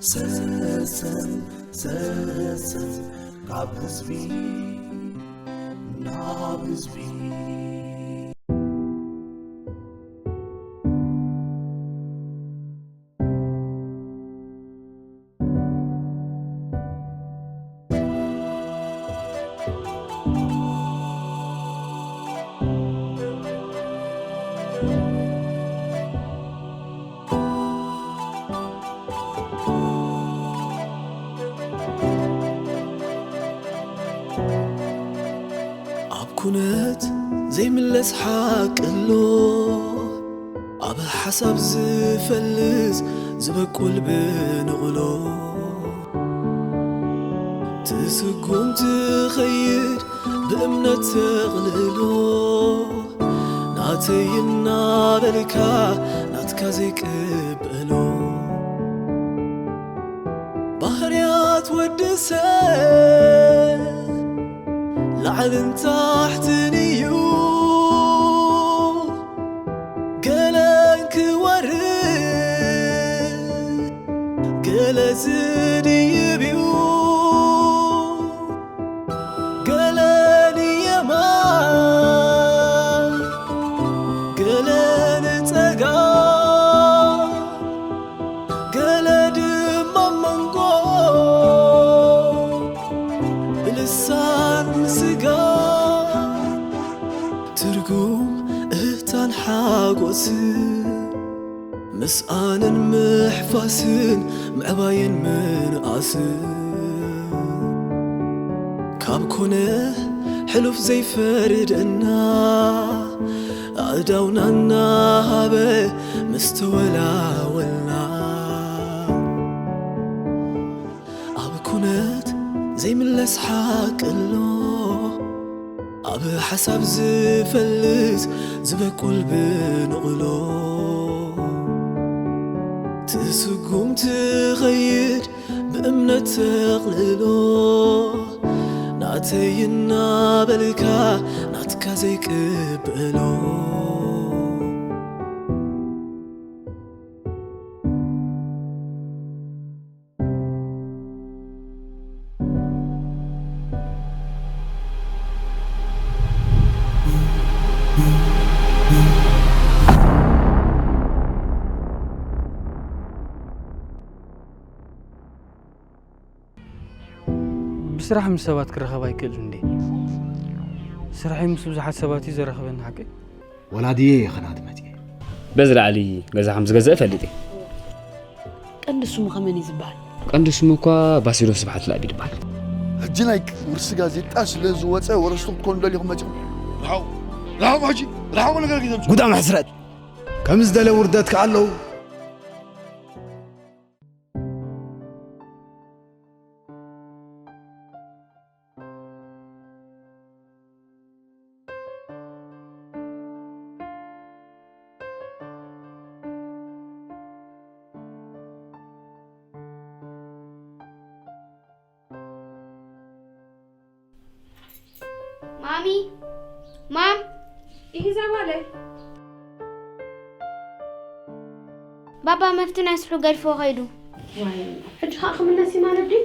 ሰሰን ሰሰን ካብ ህዝቢ ናብ ህዝቢ። ኣብ ኩነት ዘይምለስ ሓቂ ኣሎ፣ ኣብ ሓሳብ ዝፈልስ ዝበቁል ብንቕሎ። ትስጉም ትኸይድ ብእምነት ተቕልሎ፣ ናተይ እናበልካ ናትካ ዘይቅበሎ። ባህርያት ወዲ ሰብ ላዕልን ታሕትን እዩ፣ ገለን ክወርድ ገለ ዝድይብ እዩ። ገለ ንየማን፣ ገለ ንጸጋም፣ ገለ ድማ መንጎ ብልሳን ስጋ። ትርጉም እህታን ሓጎስን፣ ምስኣንን ምሕፋስን ምዕባይን ምንኣስን፣ ካብ ኮነ ሕሉፍ ዘይፈርደና፣ ኣእዳውና እናሃበ ምስ ተወላወልና። ኣብ ኩነት ዘይምለስ ሓቂ ኣሎ፣ ኣብ ሓሳብ ዝፈልስ ዝበቁል ብንቕሎ። ትስጉም ትኸይድ ብእምነት ተቕልሎ፣ ናተይ እናበልካ ናትካ ዘይቅበሎ። ብስራሕ ምስ ሰባት ክራኸብ ኣይክእልን እንዴ? ስራሐይ ምስ ብዙሓት ሰባት እዩ ዘራኽበኒ፣ ሓቀይ? ወላድየ እየ ኸናት መፅየ። በዚ ላዕሊ ገዛ ከም ዝገዝእ እፈልጥ እየ። ቀንዲ ስሙ ከመን እዩ ዝበሃል? ቀንዲ ስሙ እኳ ባሲሎስ ስብሓት ለኣብ ይበሃል። ሕጂ ናይ ውርሲ ጋዜጣ ስለ ዝወፀ ወረስቱ ክትኮኑ ደሊኹም መፂኹም። ርሓቑ፣ ርሓቑ፣ ሕጂ ርሓቑ፣ ነገር ከይተምፅኡ። ጉዳም ሕስረት። ከም ዝደለ ውርደት ከኣ ኣለዉ። ማሚ፣ ማም። ይህ ዘማለ። ባባ መፍትናይ ስሑ ገድፎ ኸይዱ። ዋይ፣ ሕጂ ኸኣ ክምለስ እዩ ማለት ድዩ?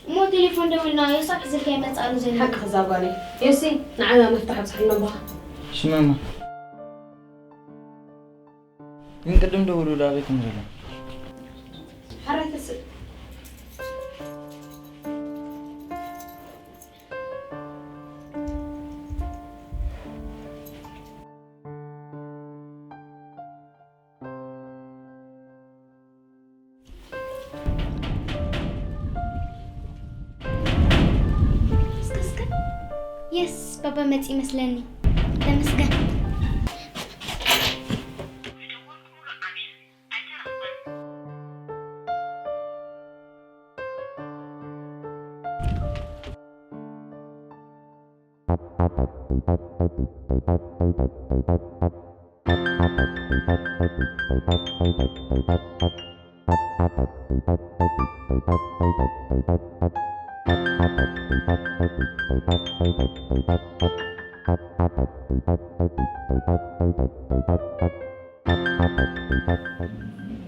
እሞ ቴሌፎን ደዊልና፣ ዮሳፍ ዝልካ ይመጽእ ኣሎ ዘሎ። ሓቂ ክዛብ ጓለይ። ዮሲ፣ ንዓና መፍትሕ ኣብጽሓልና እባ። ሽመማ። ግን ቅድም ደውሉ፣ ዳበይ ከም ዘሎ። ሓራይ ተስእ። እስከ፣ እስከ። የስ፣ ባባ መጺ ይመስለኒ። ተመስገን።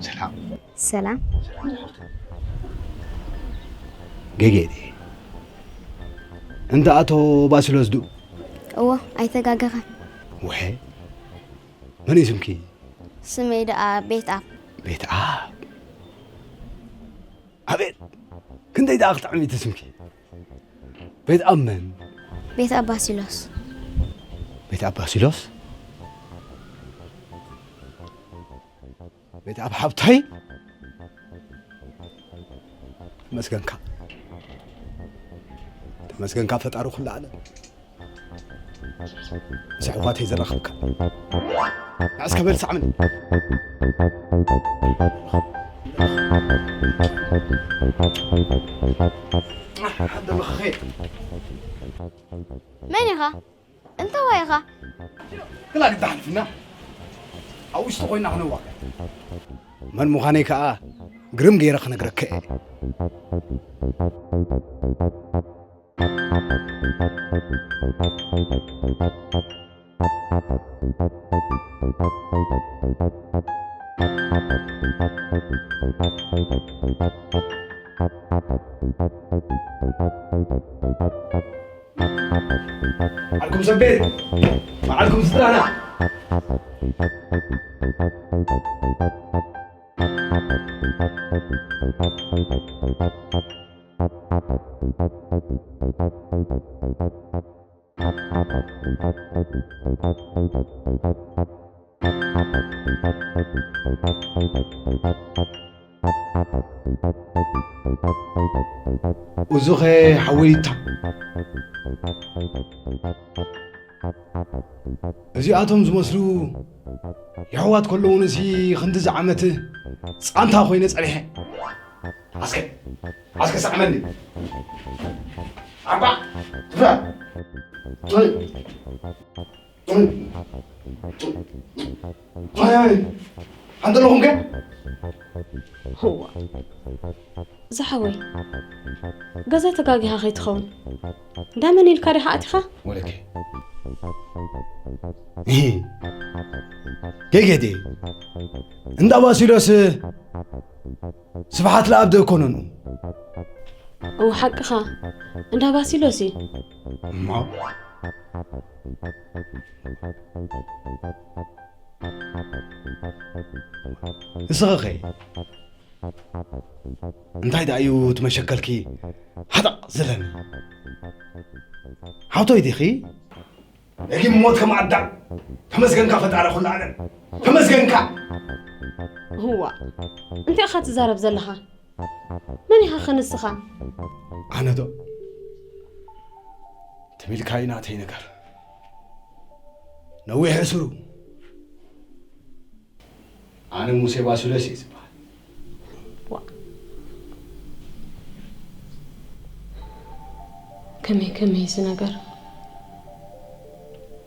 ሰላም። ሰላም። ጌጌ ድየ? እንተ ኣቶ ባሲሎስ ድዩ? እዎ፣ ኣይተጋገኸን። ውሐ፣ መን እዩ ስምኪ? ስመይ ደኣ ቤት ኣብ። ቤት ኣብ። ኣቤት፣ ክንደይ ደኣ ክጥዕም እዩ እቲ ስምኪ? ቤት ኣብ መን? ቤት ኣብ ባሲሎስ። ቤት ኣብ ባሲሎስ? ቤት ኣብ ሓብታይ? ተመስገንካ። ተመስገንካ ፈጣሪ ኩሉ ዓለም። ምስ ኣሕዋተይ ዘራኸብካ። ንዕስ ከበል ሳዕመኒ። ሓደበኸኸ። መን ኢኻ? እንተዋይ ኢኻ? ግላ ግዳ ሓልፍና ኣብ ውሽጢ ኮይና ክነዋግዕ። መን ምዃነይ ከኣ ግርም ገይረ ክነግረካ እየ። ዓርኩም ሰብ ቤት፣ መዓልኩም ስድራና። እዙኸ ሓወይታ እዚኣቶም ዝመስሉ የሕዋት ከለዉ ንሲ ክንዲ ዝዓመት ጻንታ ኮይነ ጸኒሐ። ኣስከ ኣስከ ሳዕመኒ ኣባ ትፍራ ሓንቲ ኣለኹም ከ ህዋ ዝሓወይ ገዛ ተጋጊኻ ከይትኸውን እንዳመን ኢልካ ዲኻ ኣቲኻ ወለከ ገይገዴ እንዳ ባሲሎስ ስብሓት ለኣብ ደእኮነኑ እው ሓቅኻ እንዳ ባሲሎስ እዩ እሞ ንስኸኸ እንታይ ደኣ እዩ እቲ መሸከልኪ ሃጠቕ ዝለኒ ሓውቶይ ዲኺ ደጊም ሞት ከም ኣዳም ተመስገንካ ፈጣሪ ኩሉ ዓለም ተመስገንካ ህዋ እንታይ ኢኻ ትዛረብ ዘለኻ መን ኢኻ ኸ ንስኻ ኣነ ዶ ትሚልካይ ናተይ ነገር ነዊሕ እስሩ ኣነ ሙሴ ባሱለስ እየ ዝበሃል ከመይ ከመይ እዚ ነገር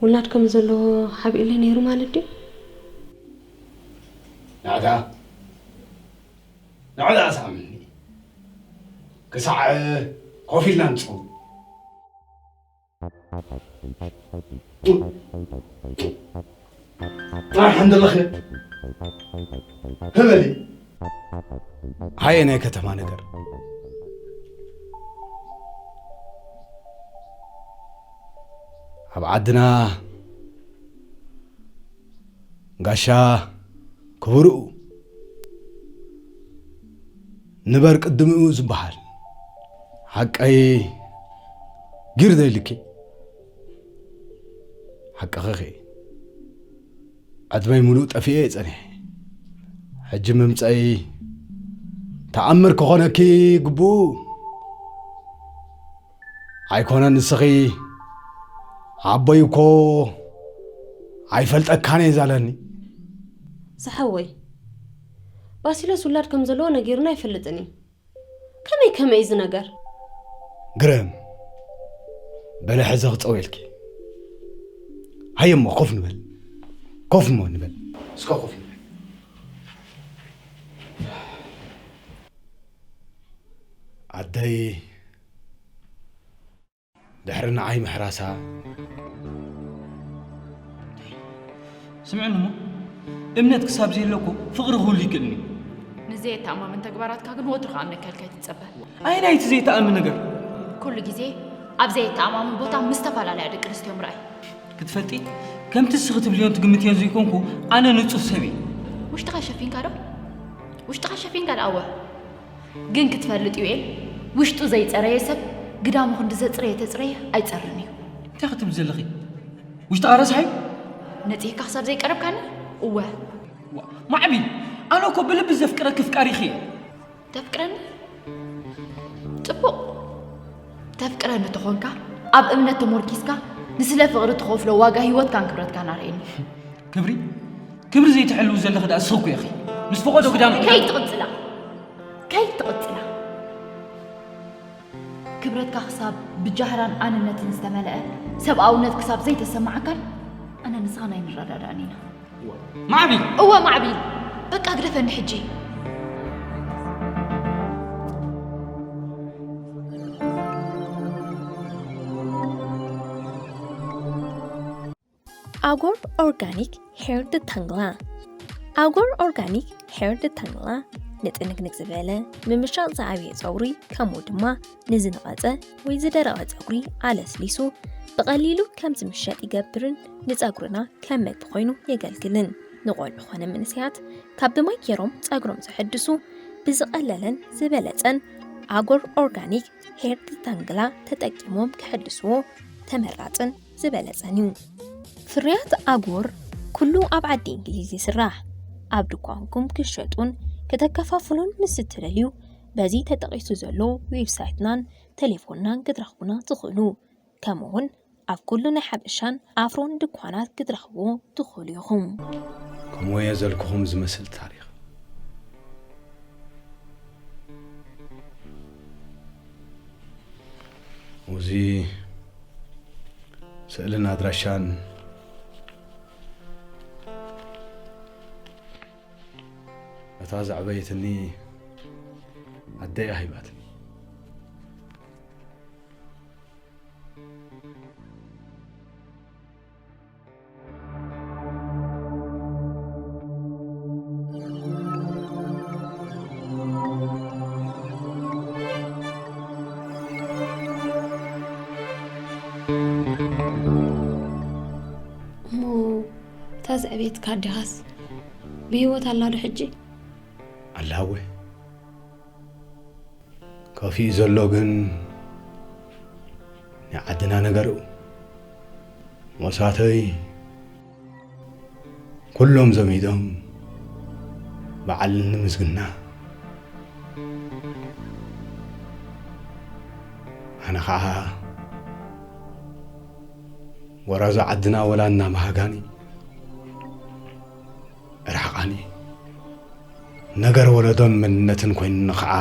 ውላድ ከም ዘለዎ ሓቢእለይ ነይሩ ማለት ድዩ ናዕዳ ንዑ ደኣ ስኣምኒ ክሳዕ ኮፍ ኢልና ንጸው ጥራሕ እንደለኸ ህበሊ ሃየ ናይ ከተማ ነገር ኣብ ዓድና ጋሻ ክብርኡ ንበር ቅድምኡ ዝበሃል ሓቀይ ጊር ዘይልኪ ሓቅኺ ዕድመይ ሙሉእ ጠፊኤ እየ ጸኒሐ ሕጂ ምምጸይ ተኣምር ክኾነኪ ግቡኡ ኣይኮነን ንስኺ ኣቦይ እኮ ኣይፈልጠካን እየ ዛለኒ ዝሓወይ ባሲሎስ ውላድ ከም ዘለዎ ነጊሩና ኣይፈልጥን እዩ ከመይ ከመይ እዚ ነገር ግረም በለ ሕዘ ክፀውየልኪ ሃየሞ ኮፍ ንበል ኮፍ እሞ ንበል እስከ ኮፍ ንበል ኣደይ ድሕሪ ንዓይ ምሕራሳ ስምዕኒ እሞ እምነት ክሳብ ዘየለኩ ፍቕሪ ክህሉ ይክእልኒ ነዚ ዘይተኣማምን ተግባራትካ ግን ወትሩ ክኣምነካ ኢልካ ኣይትጸበ። ኣየናይ እቲ ዘይተኣምን ነገር? ኩሉ ግዜ ኣብ ዘይተኣማምን ቦታ ምስ ዝተፈላለያ ደቂ ኣንስትዮ ምርኣይ። ክትፈልጢ፣ ከምቲ እስኺ ትብልዮን ትግምትዮን ዘይኮንኩ፣ ኣነ ንጹህ ሰብ እየ። ውሽጥኻ ሸፊንካ ዶ? ውሽጥኻ ሸፊንካ ደኣ እወ። ግን ክትፈልጥ ዩኤል፣ ውሽጡ ዘይጸረየ ሰብ ግዳሙ ክንዲ ዘጽረየ ተጽረየ ኣይጸርን እዩ። እንታይ ክትብሊ ዘለኺ? ውሽጥኻ ረሳሕ እዩ? ነጺህካ ክሳብ ዘይቀረብካኒ? እወ። ዋ፣ ማዕቢል፣ ኣነ እኮ ብልቢ ዘፍቅረኪ ፍቃሪኺ እየ። ተፍቅረኒ? ጽቡቕ። ተፍቅረኒ ተኾንካ፣ ኣብ እምነት ተሞርኪስካ፣ ንስለ ፍቕሪ ትኸፍሎ ዋጋ ህይወትካን ክብረትካን ኣርእየኒ። ክብሪ? ክብሪ ዘይትሕልዊ ዘለኺ ደኣ እስኺ እኮ ኢኺ። ምስ ፈቐዶ ግዳም ከይትቕጽላ። ከይትቕጽላ። ክብረትካ ክሳብ ብጃህራን ኣንነትን ዝተመልአ፣ ሰብኣውነት ክሳብ ዘይተሰማዓካን፣ ኣነ ንስኻን ኣይንረዳዳእን ኢና። ማዕቢል! እወ ማዕቢል! በቃ ግደፈኒ ሕጂ። ኣጎር ኦርጋኒክ ሄር ድታንግላ። ኣጎር ኦርጋኒክ ሄር ድታንግላ ንጥንቅንቅ ዝበለ፣ ምምሻቕ ዝኣብየ ጸጉሪ፣ ከምኡ ድማ ንዝነቐጸ ወይ ዝደረቐ ጸጉሪ ኣለስሊሱ ብቐሊሉ ከም ዝምሸጥ ይገብርን ንጸጉርና ከም መግቢ ኮይኑ የገልግልን። ንቆልዑ ኾነ መንእሰያት ካብ ብማይ ገይሮም ጸጉሮም ዘሐድሱ ብዝቐለለን ዝበለጸን ኣጎር ኦርጋኒክ ሄር ድታንግላ ተጠቂሞም ክሕድስዎ ተመራጽን ዝበለጸን እዩ። ፍርያት ኣጎር ኩሉ ኣብ ዓዲ እንግሊዝ ይስራሕ። ኣብ ድኳንኩም ክሸጡን ከተከፋፍሉን ምስ እትደልዩ፣ በዚ ተጠቒሱ ዘሎ ዌብሳይትናን ቴሌፎንናን ክትረኽቡና ትኽእሉ። ከምኡውን ኣብ ኩሉ ናይ ሓበሻን ኣፍሮን ድኳናት ክትረኽብዎ ትኽእሉ ኢኹም። ከምኡ እየ ዘልክኹም ዝመስል ታሪኽ። እዚ ስእልን ኣድራሻን እታ ዘዕበየትኒ ኣደይ ሂባትኒ። እሞ እታ ዘዕበየትካ ኣዴኻስ ብህይወት ኣላ ዶ ሕጂ? ኣላ እወ። ከፊኡ ዘሎ ግን ናይ ዓድና ነገር እዩ። ሞሳተይ ኩሎም ዘሚዶም በዓል ንምስግና። ኣነ ኸዓ ወራዙ ዓድና ወላ እናመሃጋኒ ርሕቓኒ። ነገር ወለዶን መንነትን ኮይኑኒ ኸዓ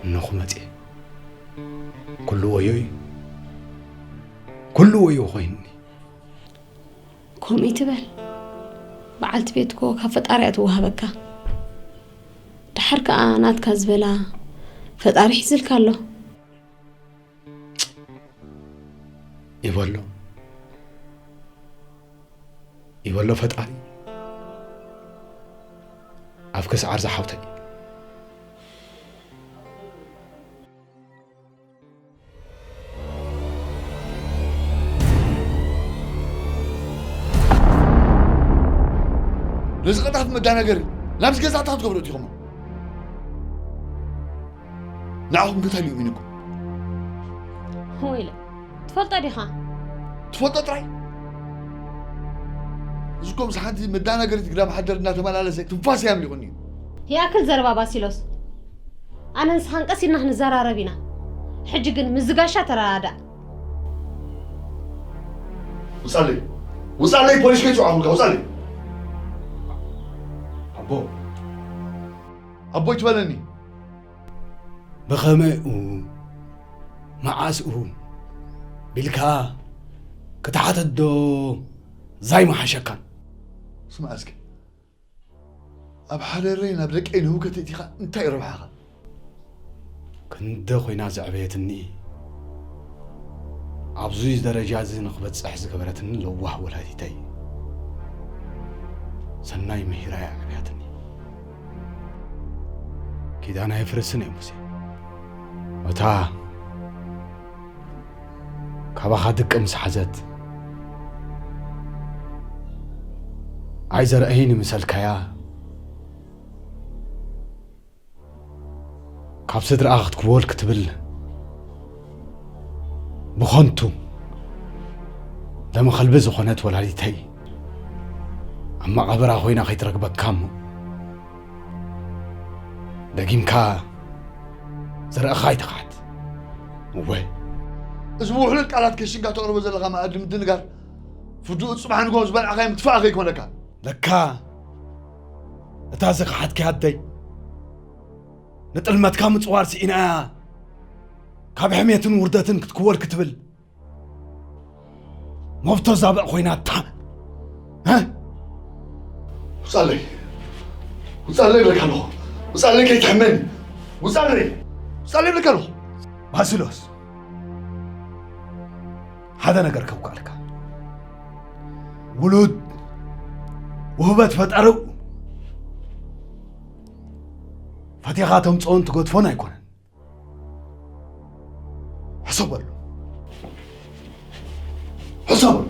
እነኹ መጽየ። ኩሉ ወዮ እዩ። ኩሉ ወዮ ኮይኑኒ። ከምኡ ይትበል። በዓልቲ ቤት እኮ ካብ ፈጣሪ እያ ትወሃበካ። ደሓር ከኣ ናትካ ዝበላ ፈጣሪ ሒዝልካ ኣሎ። ይበሎ። ይበሎ ፈጣሪ። ኣፍኪ ሰዓር ዝሓውተይ። ነዚ ቀጣፍ መዳናገሪ ናብዚ ገዛ እታ ክትገብሮ እቲኹሞ። ንዓኹም እንታይ ልእሚንኩም? ወይለ፣ ትፈልጦ ዲኻ? ትፈልጦ ጥራይ? እዚ እኮ ምስ ሓንቲ መዳናገሪት ግዳም ሓደር እናተመላለሰ ትንፋስ እያ ኣምሊቑኒ። ይኣክል ዘረባ ባሲሎስ። ኣነ ንስኻን ቀስ ኢልና ክንዘራረብ ኢና። ሕጂ ግን ምስ ዝጋሻ ተረዳዳእ። ውጻለይ። ውጻለይ፣ ፖሊስ ከይጽውዓኹልካ፣ ውጻለይ። ኣቦ። ኣቦ ይትበለኒ። ብኸመይኡ፣ መዓስኡ ቢልካ ክትሓተት ዶ ዛይምሓሸካን? ስማዕ እስከ፣ ኣብ ሓደረይ ናብ ደቀይ ንህውከት እቲኻ እንታይ ረብሓኻ? ክንደ ኮይና ዘዕበየትኒ፣ ኣብዚ ደረጃ እዚ ንኽበጽሕ ዝገበረትኒ ለዋህ ወላዲተይ። ሰናይ ምሂራ እያ ኣዕብያትኒ። ኪዳን ኣይፍርስን እየ ሙሴ። እታ ካባኻ ድቂ ምስ ሓዘት፣ ኣይ ዘርእይ ንምሰልካያ፣ ካብ ስድራኣ ክትክወል ክትብል ብኸንቱ ደመ ከልቢ ዝኾነት ወላዲተይ ኣብ መቓብራ ኮይና ከይትረግበካ እሞ፣ ደጊምካ ዘርእኻ ኣይትኽሓት። እወ። እዚ ብውሕሉል ቃላት ከሽንካ ተቕርቦ ዘለኻ መኣዲ ምድንጋር፣ ፍዱኡ ጽባሕ ንግሆ ዝበልዓኻዮ ምትፋእ ከይኮነካ። ለካ እታ ዝኸሓትኪ ኣደይ ንጥልመትካ ምጽዋር ስኢና እያ። ካብ ሕሜትን ውርደትን ክትክወል ክትብል መብቶ ዛብዕ ኮይናታ። እ? ውጻለይ። ውጻለይ እብለካ ኣለኹ። ውጻለይ ከይትሕመኒ። ውጻለይ። ውጻለይ እብለካ ኣለኹ። ባሲሎስ፣ ሓደ ነገር ከውቃልካ። ውሉድ ውህበት ፈጣሪኡ ፈቲኻ ተምጽኦን ትገድፎን ኣይኮነን። ሕሰበሉ። ሕሰበሉ።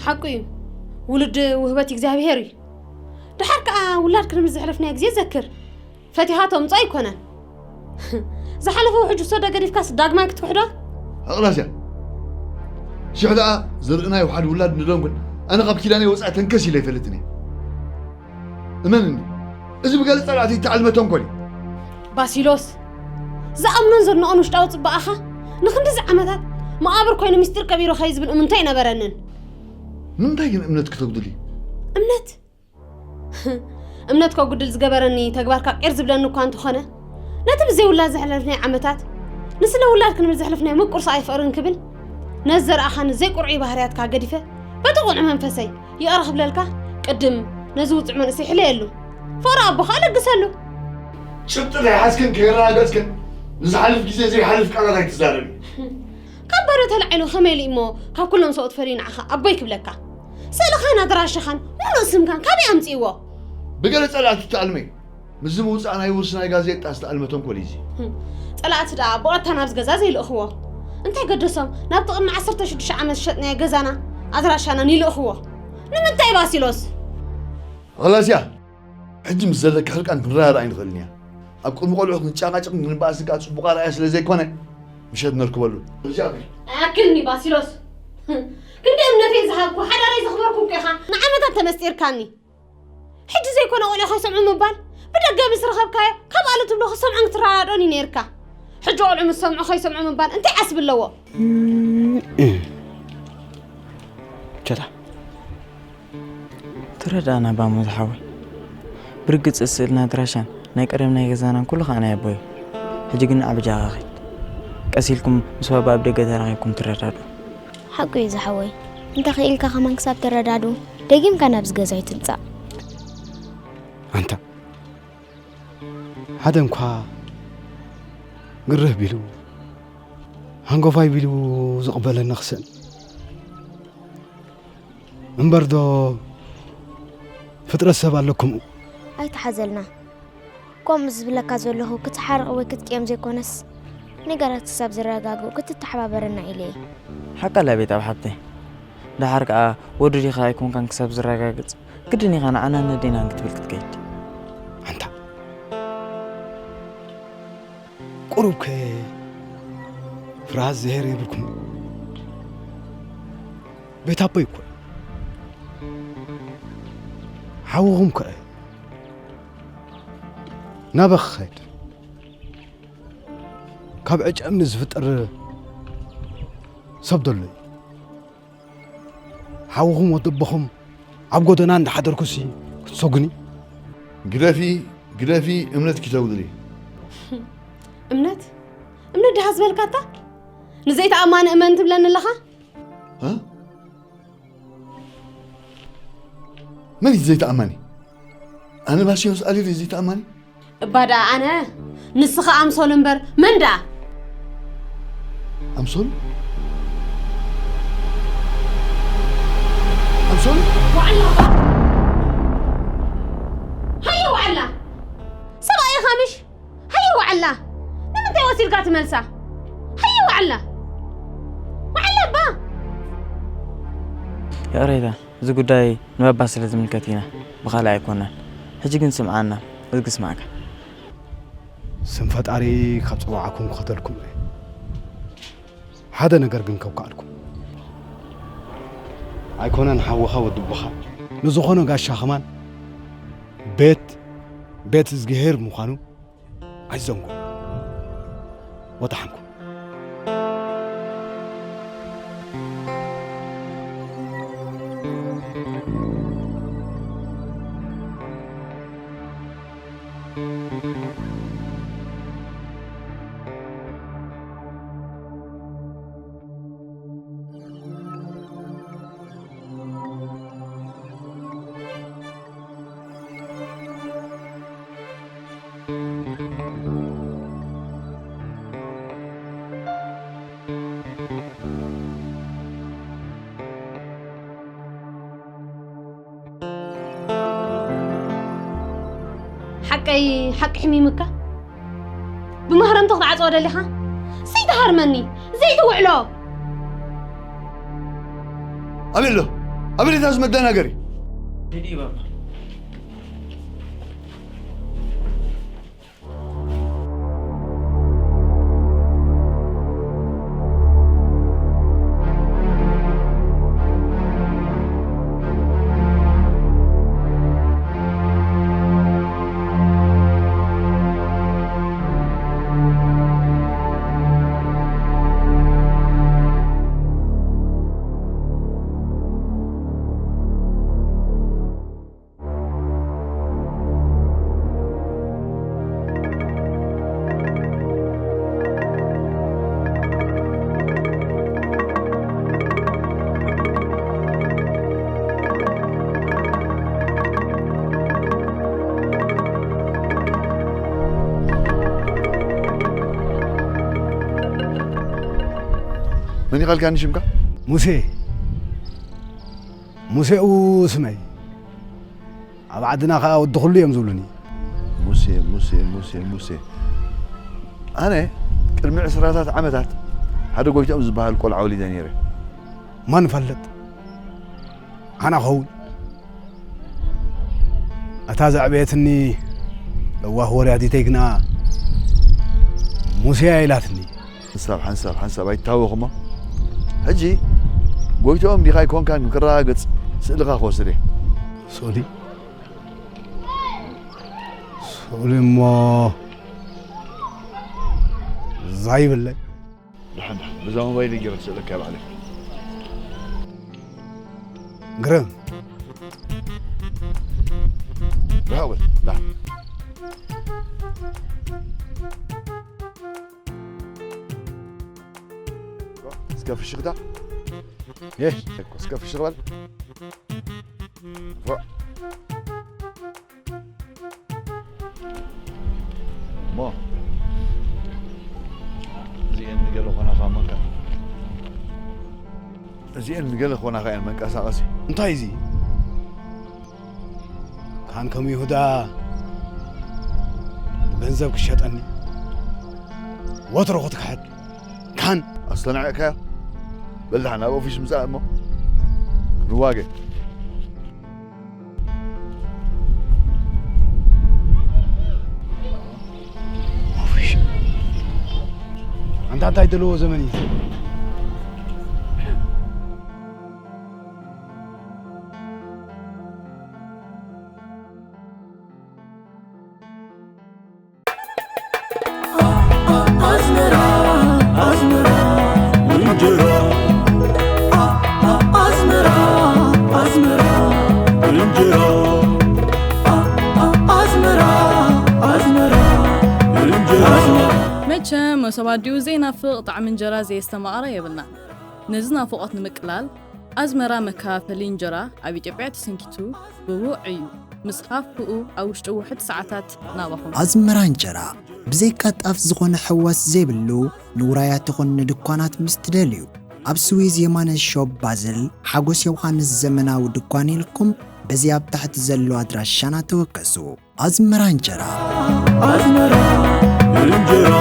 ሓቁ እዩ። ውሉድ ውህበት እግዚኣብሔር እዩ። ደሓር ከኣ ውላድ ክንብል ዘሕለፍናዮ ግዜ ዘክር። ፈቲኻ ተምጾ ኣይኮነን። ዝሓለፈ ውሕጅ ውሰዶ ገዲፍካስ ዳግማይ ክትክሕዶ? ኣቕላስያ፣ ሽሕ ደኣ ዘርእናዮ ሓደ ውላድ ንደንጉን፣ ኣነ ካብ ኪዳነይ ወጻኢ ተንከስ ኢለ ኣይፈልጥን እየ። እመንኒ፣ እዚ ብገለ ጸላእቲ እተዓልመ ተንኮል እዩ። ባሲሎስ፣ ዝኣምኖን ዘድንቖን ውሽጣዊ ጽባቐኻ ንኽንድዚ ዓመታት መቓብር ኮይኑ ምስጢር ቀቢሩ ኸይ ዝብል እምንቶ ኣይነበረንን። ንምንታይ ግን እምነት ክተጉድል እዩ? እምነት? እምነት ከጉድል ዝገበረኒ ተግባርካ ቂር ዝብለኒ እኳ እንተኾነ፣ ነቲ ብዘይ ውላድ ዘሕለፍናዮ ዓመታት፣ ንስለ ውላድ ክንብል ዘሕለፍናዮ ምቁር ሰብኣዊ ፍቕርን ክብል፣ ነዚ ዘርኣኻኒ ዘይቁርዑይ ባህርያትካ ገዲፈ፣ በቲ ቁኑዕ መንፈሰይ ይቕረ ክብለልካ፣ ቅድም ነዚ ውጹዕ መንእሰይ ሕለየሉ። ፍቕሪ ኣቦኻ ለግሰሉ። ጭብጢ ከይሓዝክን ከይረጋገጽክን ንዝሓልፍ ግዜ ዘይሓልፍ ቃላት ኣይትዛረቢ። ካብ ባዶ ተላዒሉ ከመይ ኢሉ እሞ ካብ ኩሎም ሰብኡት ፈልዩ ንዓኻ ኣቦይ ክብለካ? ስእልኻን ኣድራሻኻን ምሉእ ስምካን ካበይ ኣምጺእዎ? ብገለ ጸላእቲ ተኣልመ እዩ። ምስዚ ምውጻእ ናይ ውርሲ ናይ ጋዜጣ ዝተኣልመ ተንኮል እዩ እዚ። ህም፣ ጸላእቲ ደኣ ብቐጥታ ናብዚ ገዛ ዘይልእኽዎ። እንታይ ገደሶም ናብቲ ቅድሚ ዓሰርተ ሽዱሽተ ዓመት ዝሸጥናዮ ገዛና ኣድራሻናን ይልእኽዎ? ንምንታይ ባሲሎስ? ኸላስ እያ። ሕጂ ምስ ዘለካ ህርቃን ክንረዳዳእ ኣይንኽእልን እያ። ኣብ ቅድሚ ቆልዑ ክንጨቃጨቕ ክንበኣስን ከኣ ጽቡቕ ኣርኣያ ስለ ዘይኮነ፣ ምሸት ነርክበሉ። እዚ ኣብል። ኣያክልኒ ባሲሎስ። ክንደይ እምነተይ ዝሃብኩ፣ ሓዳረይ ዘኽበርኩ እኮ ኢኻ ንዓመታት ተመስጢርካኒ። ሕጂ ዘይኮነ ቆልዑ ከይሰምዑ ምባል፣ ብደገ ምስ ረኸብካዮ፣ ካብ ኣሉ ትብሎ ክሰምዖን ክትረዳድኦን እዩ ነይርካ። ሕጂ ቆልዑ ምስ ሰምዑ ከይሰምዑ ምባል እንታይ ዓስቢ ኣለዎ? ቸታ። ተረዳእና ባሞ ዝሓወይ። ብርግጽ ስእልን ኣድራሻን ናይ ቀደም ናይ ገዛናን ኩሉ ከኣ ናይ ኣቦይ እዩ። ሕጂ ግን ንዓ ብጃኻ ኺድ። ቀስ ኢልኩም ምስ ባባ ኣብ ደገ ተራኺብኩም ትረዳድኡ። ሓቁ እዩ ዝሓወይ። እንተ ኽኢልካ ከማን ክሳብ ትረዳድኡ፣ ደጊምካ ናብዚ ገዛ ኣይትምጻእ። ኣንታ ሓደ እንኳ ግርህ ቢሉ፣ ሃንጎፋይ ቢሉ ዝቕበለኒ ክስእን። እምበር ዶ ፍጥረት ሰብ ኣለኩም? ኣይትሓዘልና። ከምኡ ዝብለካ ዘለኹ ክትሓርቕ ወይ ክትቅየም ዘይኮነስ፣ ነገራት ክሳብ ዝረጋግኡ ክትተሓባበረና ኢለ እየ። ሓቃ ኣላ ቤት ኣብ ሓብተይ። ደሓር ከኣ ወዲ ዲኻ ኣይኮንካን ክሳብ ዝረጋግጽ፣ ግድን ኢኻ ንዓናን ነዴናን ክትብል ክትከይድ። ኣንታ ቁሩብከ ፍርሃት ዝሄር የብልኩም? ቤት ኣቦይ እኮ ሓውኹም ከ ናበ ክኸድ? ካብ ዕጨ እምኒ ዝፍጠር ሰብ ደሎ እዩ። ሓውኹም ወዲ ኣቦኹም ኣብ ጎደና እንዳሓደርኩሲ ክትሰጉኒ? ግደፊ፣ ግደፊ፣ እምነት ኪተጉድሊ። እምነት? እምነት ድሃ ዝበልካታ? ንዘይተኣማኒ እመን ትብለኒ ኣለኻ? እ? መን እዩ ዘይተኣማኒ? ኣነ ባስዮስ ኣሊል እዩ ዘይተኣማኒ? እባ ደኣ ኣነ፣ ንስኻ ኣምሶል እምበር መን ደኣ? ኣምሶል? ኣምሶል? ዋዕላ እባ! ሃየ ዋዕላ! ሰብኣይ ኢኻ ምሽ? ሃየ ዋዕላ! ንምንታይ ወሲድካ ትመልሳ? ሃየ ዋዕላ! ዋዕላ እባ! ይቕሬታ፣ እዚ ጉዳይ ንባባ ስለ ዝምልከት ኢና ብኻልእ ኣይኮነን። ሕጂ ግን ስምዓና፣ እዚ ክስማዕካ። ስም ፈጣሪ ካብ ጸዋዕኩም ክኸተልኩም እየ። ሓደ ነገር ግን ከውካኣልኩም። ኣይኮነን ሓውኻ ወዲ ኣቦኻ፣ ንዝኾነ ጋሻ ከማን ቤት፣ ቤት እዝግሄር ምዃኑ ኣይዘንጉ። ወጣሓንኩም። ሓቀይ ሓቂ ሕሚምካ? ብመህረምቲ ክትዓጽዎ ደሊኻ? ዘይትሃርመኒ፣ ዘይትውዕሎ! ኣበይ ኣሎ? ኣበይ እታ እዚ መደናገሪ? ሂዲ ባባ። መን ኢኻ ኢልካኒ ሽምካ? ሙሴ። ሙሴኡ ስመይ። ኣብ ዓድና ኸኣ ወዲ ኹሉ እዮም ዝብሉኒ። ሙሴ፣ ሙሴ፣ ሙሴ፣ ሙሴ። ኣነ ቅድሚ ዕስራታት ዓመታት ሓደ ጎይትኦም ዝበሃል ቆልዓ ወሊደ ነይረ። መን ፈልጥ? ኣነ ኸውን። እታ ዘዕበየትኒ ለዋህ ወርያዲተይ ግና ሙሴ እያ ኢላትኒ። ሓንሳብ፣ ሓንሳብ፣ ሓንሳብ ኣይትታወኽ እሞ። ሕጂ ጎይትኦም ዲኻ ኣይኮንካን ክረጋገጽ ስእልኻ ክወስድ እየ። ስእሊ? ስእሊ እሞ ዛይብለይ። ደሓን፣ ደሓን። በዛ ሞባይል ገይረ ክስእለካ እየ ባዕለይ። ግርም። ርሕቕ በል፣ ደሓን። እስከ ፍሽኽታ። የሽ። እስከ ፍሽኽ በል። እሞ እዚኤን ንገለ ኾናኻ መንቀ-፣ እዚኤን ንገለ ኾናኻ እየን መንቀሳቐሲ። እንታይ እዚ? ካን ከም ይሁዳ ብገንዘብ ክሸጠኒ ወትሮ ክትክሕድ ካን ኣስተናዒቕካዮ? በል ደሓን ናብ ኦፊስ ምጻእ እሞ ንዋገ። ኣንታ እንታይ ደለዎ ዘመን እዩ? ኣስመራ፣ ኣስመራ፣ እንጀራ። ኣስመራ፣ ኣስመራ፣ እንጀራ። ኣስመራ፣ ኣስመራ፣ እንጀራ። መቸም መሶብ ኣዲኡ ዘይናፍቕ ጣዕሚ እንጀራ ዘየስተማቕረ የብልናን። ነዚ ናፍቖት ንምቅላል ኣዝመራ መከፋፈሊ እንጀራ ኣብ ኢትዮጵያ ተሰንኪቱ ብውዕ እዩ። ምስኻፍ ብኡ ኣብ ውሽጢ ውሑድ ሰዓታት ናባኹም። ኣዝመራ እንጀራ ብዘይካ ጣፍ ዝኾነ ሕዋስ ዘይብሉ ንውራያት ይኹን ንድኳናት ምስ ትደልዩ ኣብ ስዊዝ የማነ ሾፕ ባዝል ሓጎስ ዮሃንስ ዘመናዊ ድኳን ኢልኩም በዚ ኣብ ታሕቲ ዘሎ ኣድራሻና ተወከሱ። ኣዝመራ እንጀራ። ኣዝመራ እንጀራ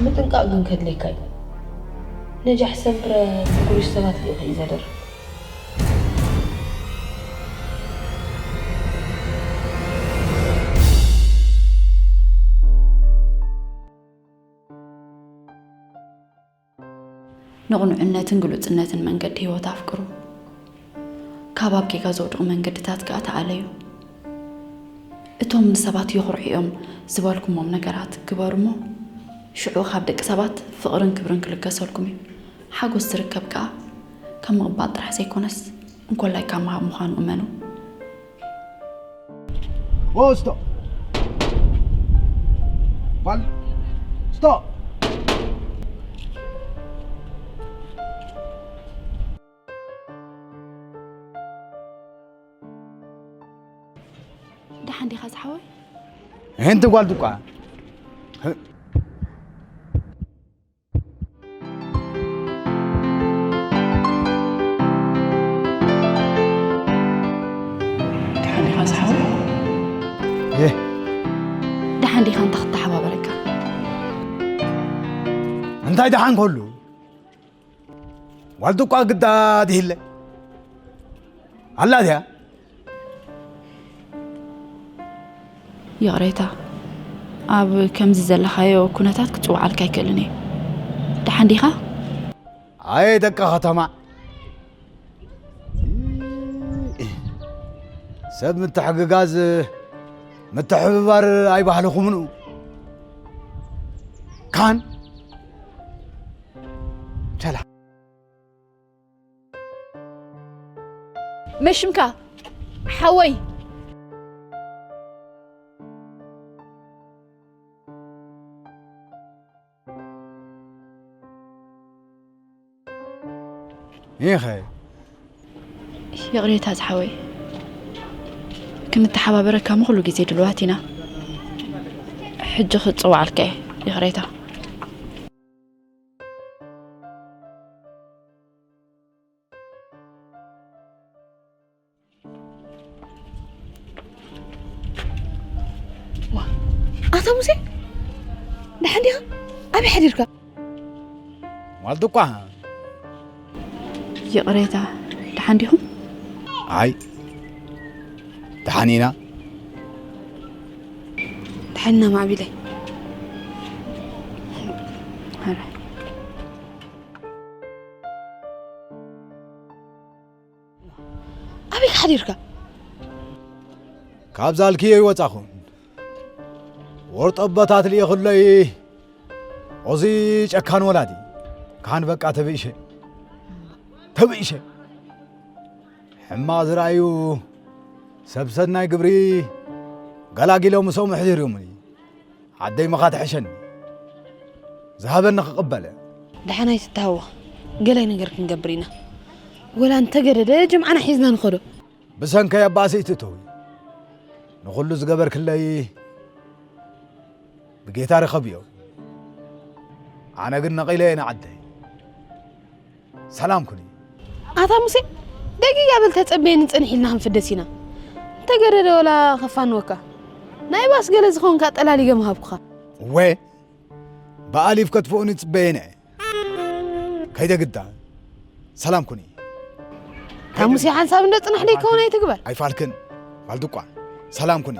ምጥንቃቕ ግን ከድልየካ እዩ። ነጃሕ ሰምፕረ ብጉሩሽ ሰባት ልኢኹ እዩ ዘደርፍ። ንቕኑዕነትን ግሉጽነትን መንገዲ ህይወት ኣፍቅሩ። ካብ ኣብ ጌጋ ዘውድቑ መንገድታት ከኣ ተኣለዩ። እቶም ንሰባት የኹርዑ እዮም ዝበልኩሞም ነገራት ግበሩ እሞ፣ ሽዑ ካብ ደቂ ሰባት ፍቕርን ክብርን ክልገሰልኩም እዩ። ሓጎስ ዝርከብ ከኣ ካብ ምቕባል ጥራሕ ዘይኮነስ፣ እንኮላይ ካብ ምሃብ ምዃኑ እመኑ። ኦ፣ ስቶፕ! ባል-፣ ስቶፕ! ደሓን ዲኻ ዝሓወይ? እንቲ ጓል ድቋ። ደሓን ዲኻ ዝሓወይ? እህ፣ ደሓን ዲኻ እንተ ክተሓባበረካ? እንታይ ደሓን ከሉ? ጓል ድቋ ግዳ ድሂለ። ኣላ ድያ? ይቕሬታ፣ ኣብ ከምዚ ዘለኻዮ ኩነታት ክጽውዓልካ ኣይክእልን እየ። ደሓን ዲኻ? ኣየ ደቂ ከተማ፣ ሰብ ምትሕግጋዝ ምትሕብባር ኣይባህልኹምኑ። ካን ቸላ። መሽምካ ሓወይ። ኢኸ ይቕሬታ ዝሓወይ፣ ክንተሓባበረካ ምኹሉ ግዜ ድልዋት ኢና። ሕጂ ክጽውዓልካ እየ። ይቕሬታ። ኣታ ሙሴ፣ ደሓን ዲኻ? ኣበይ ሓዲርካ? ዋልድቋ። ይቕሬታ፣ ደሓን ዲኹም? ኣይ፣ ደሓን ኢና። ደሓን ኢና ማዕቢለይ። ኣረ። ኣበይ ሓዲርካ? ካብ ዛልኪ ይወጻኹን። ወርጠበታት ልኢኽለይ። ኦዚ ጨካን ወላዲ። ሓን በቃ ተብእሸ ተብእሸ ሕማቕ ዝረኣዩ ሰብ ሰናይ ግብሪ ገላጊሎም ምሶም ኣሕዲሮምኒ። ዓደይ ምኻ ትሕሸኒ። ዝሃበኒ ክቕበለ። ደሓን ኣይትተሃወኽ። ገለ ነገር ክንገብር ኢና። ወላ እንተገደደ ጅምዓና ሒዝና ንኸዶ። ብሰንከይ ኣባሲ ትእተዊ። ንኹሉ ዝገበርክለይ ብጌታ ርኸብዮ። ኣነ ግን ነቒለ እየ ንዓደይ። ሰላም ኩኒ። ኣታ ሙሴ፣ ደጊጋ በል ተጸበየኒ ጸኒሕ ኢልና ክንፍደስ ኢና። እንተገደደ ወላ ከፋንወካ። ናይ ባስ ገለ ዝኸውን ከኣ ጠላሊገ ምሃብኩኻ። እወ፣ ብኣሊፍ ከጥፍኡኒ ጽበየኒ እየ። ከይደግዳ። ሰላም ኩኒ። ኣታ ሙሴ፣ ሓንሳብ እንደ ጽናሕ ደይከውን ኣይትግበር። ኣይፋልክን። ፋልድቋ። ሰላም ኩኒ።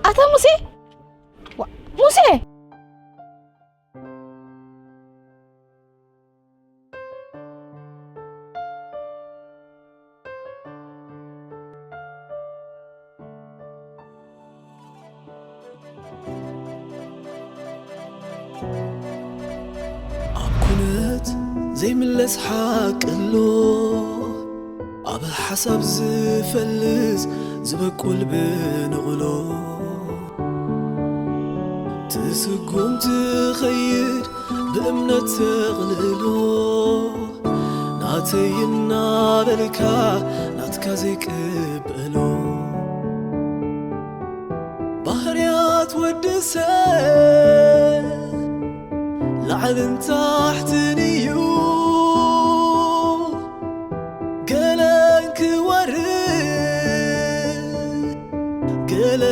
ኣታ ሙሴ! ዋ፣ ሙሴ! ኣብ ኩነት ዘይምለስ ሓቂ ኣሎ፣ ኣብ ሓሳብ ዝፈልስ ዝበቁል ብንቕሎ። ትስጉም ትኸይድ ብእምነት ተቕልሎ፣ ናተይ እናበልካ ናትካ ዘይቅበሎ። ባህርያት ወዲ ሰብ ላዕልን ታሕትን እዩ፣ ገለን ክወርድ ገለ